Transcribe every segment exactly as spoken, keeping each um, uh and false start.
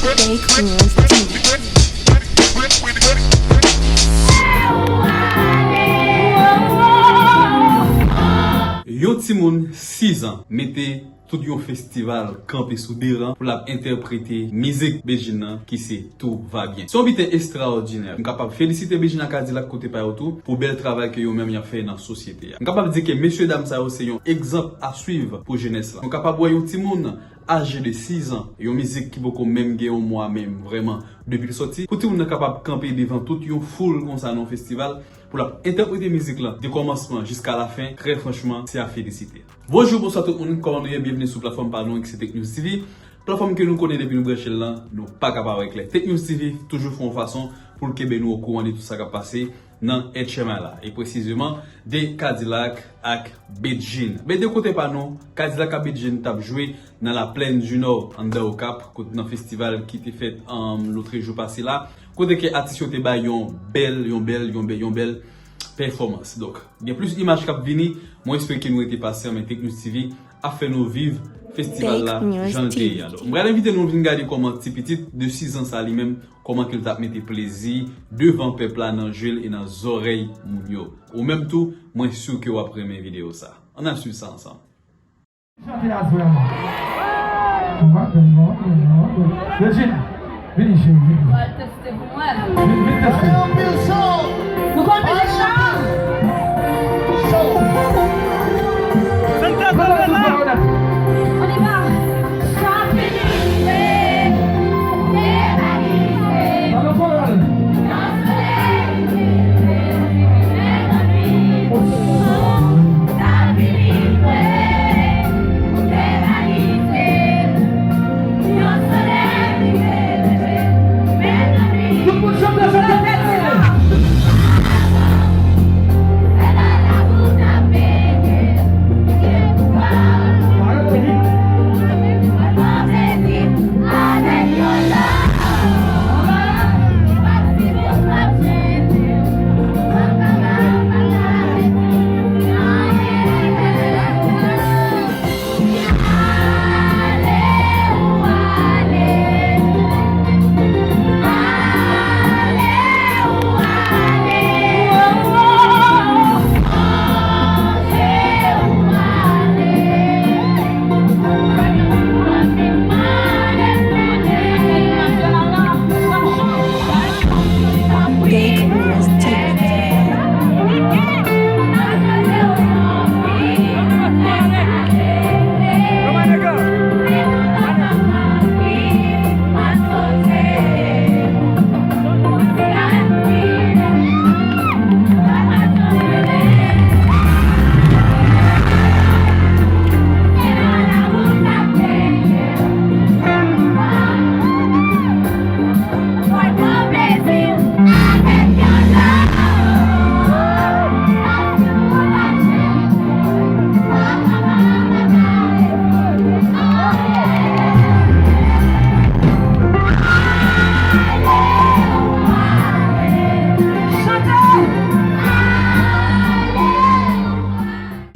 Fake News T V. Yon timoun sis zan mete tout yon festival kanpe sou de ran pou l ap entèprete mizik Bedjine nan ki se Tout va bien. Se yon biten estrawòdinè. M kapab felisite Bedjine ak Kadilak kote pa yo tou pou bèl travay ke yo menm y ap fè nan sosyete a. M kapab di ke mesye dam sa yo se yon egzanp a swiv pou jenès la. Nou kapab wè yon timoun aje de sis zan, yon mizik ki poko menm gen yon mwa menm vrèman depi l sòti, pou timoun nan kapab kanpe devan tout yon foul konsa nan yon festival pou l ap entèprete mizik lan de kòmansman jiska lafen, trè franchman, se a felisite. Bonjou, bonswa tout moun, kòman nou ye? Byenveni sou platfòm pa nou ki se Tech News T V. Platfòm ke nou konnen depi nou branche l lan, nou pa ka pa wè klè. Tech News T V toujou fè yon fason pou l kenbe nou okouran de tout sa k ap pase nan H M I la, e presizeman de Kadilak ak Bedjine. Men de kote pa nou, Kadilak ak Bedjine t ap jwe nan la Plaine du Nord, anndan Okap, kot nan festival ki te fèt, um, lotrejou pase la, kote ke atis yo te bay yon bèl, yon bèl, yon bèl, yon bèl pèfòmans. Donk, gen plis imaj k ap vini, mwen espere ke nou rete pasyant, men Tech News T V ap fè nou viv festival la jan l te ye a. Donk, m pral envite nou vin gade kòman ti pitit de sis zan sa li menm, kòman ke l t ap mete plezi devan pèp la nan je l e nan zòrèy moun yo. Ou menm tou, mwen si ke w ap renmen videyo sa. Ann al swiv sa ansanm. Chante aswè a. Bedjine, vini cheri, vini. Vin, vin teste. Nou konn mizik sa? On y va.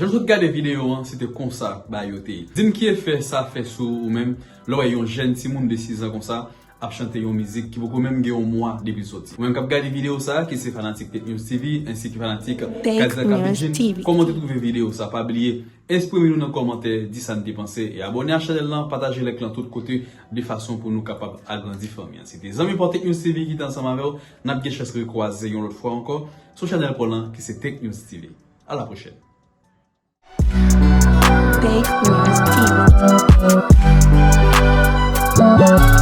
Jan nou sot gade videyo an, se te konsa bagay yo te ye. Di m ki efè sa fè sou ou menm, lè w wè yon jèn timoun de sis zan konsa ap chante yon mizik ki poko menm gen yon mwa depi l sòti. Ou menm k ap gade videyo sa, ki se fanatik Tech News T V, ensi ki fanatik Kadilak ak Bedjine, kòman w te twouve videyo sa? Pa bliye, eksprime nou nan kòmantè, di sa n te panse, e abòne a chanèl lan, pataje link lan tout kote, de fason pou nou kapab agrandi fanmi an. Se te zanmi pa w Tech News T V ki te ansanm avè w, n ap gen chans rekwaze yon lòt fwa ankò sou chanèl pa w lan, ki se Tech News T V. A la pwochèn. Fake News T V.